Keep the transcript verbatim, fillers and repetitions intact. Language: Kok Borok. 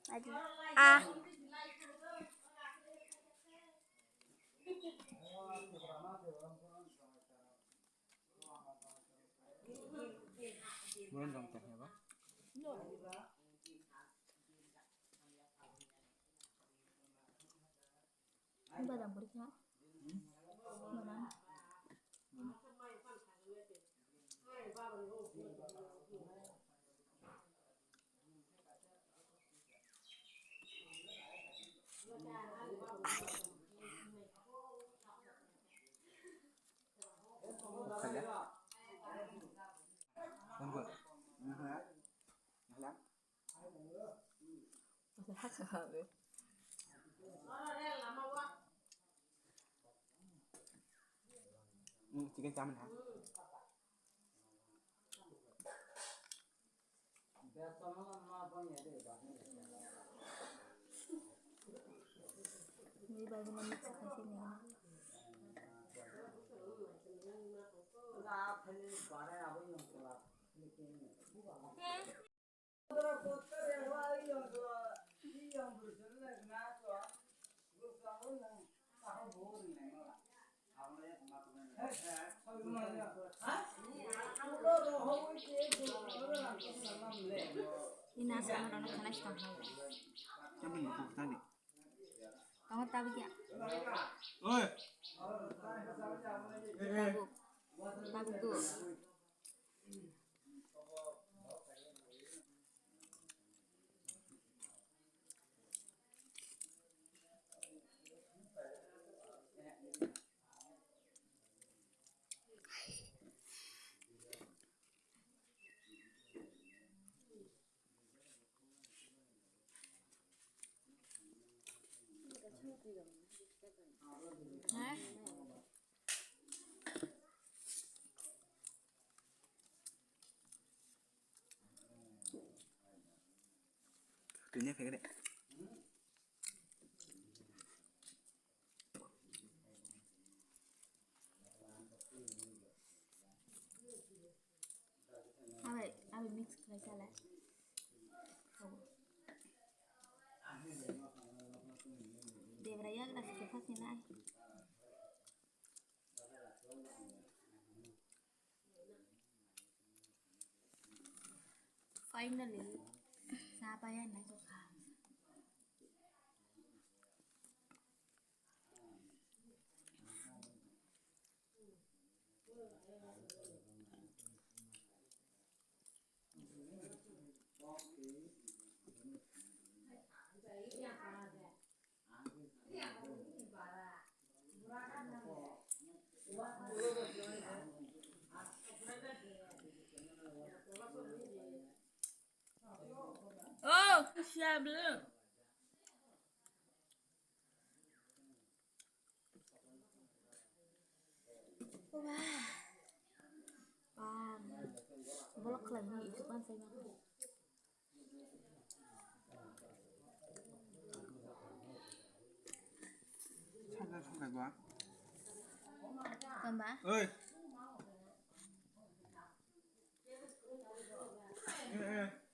Adi. A. Buron dong teh ya, Bang? Badam beri kena. Badam. Chicken chowmin ha. Ina sama dono khanai song hai. Kamu buku tadi. Kamu tahu ya? Oi. Tahu. Tahu tu. Tini apa kene? Abai, abai mix khlai sala. Debra yagra se phas ni nai. Finally, sa pa ya nai ko kha. Oh, siya blue. Wah. Wah. Bolok khlai ni itu kan saya. Sana sana gua. Kamba? Oi. Eh, eh.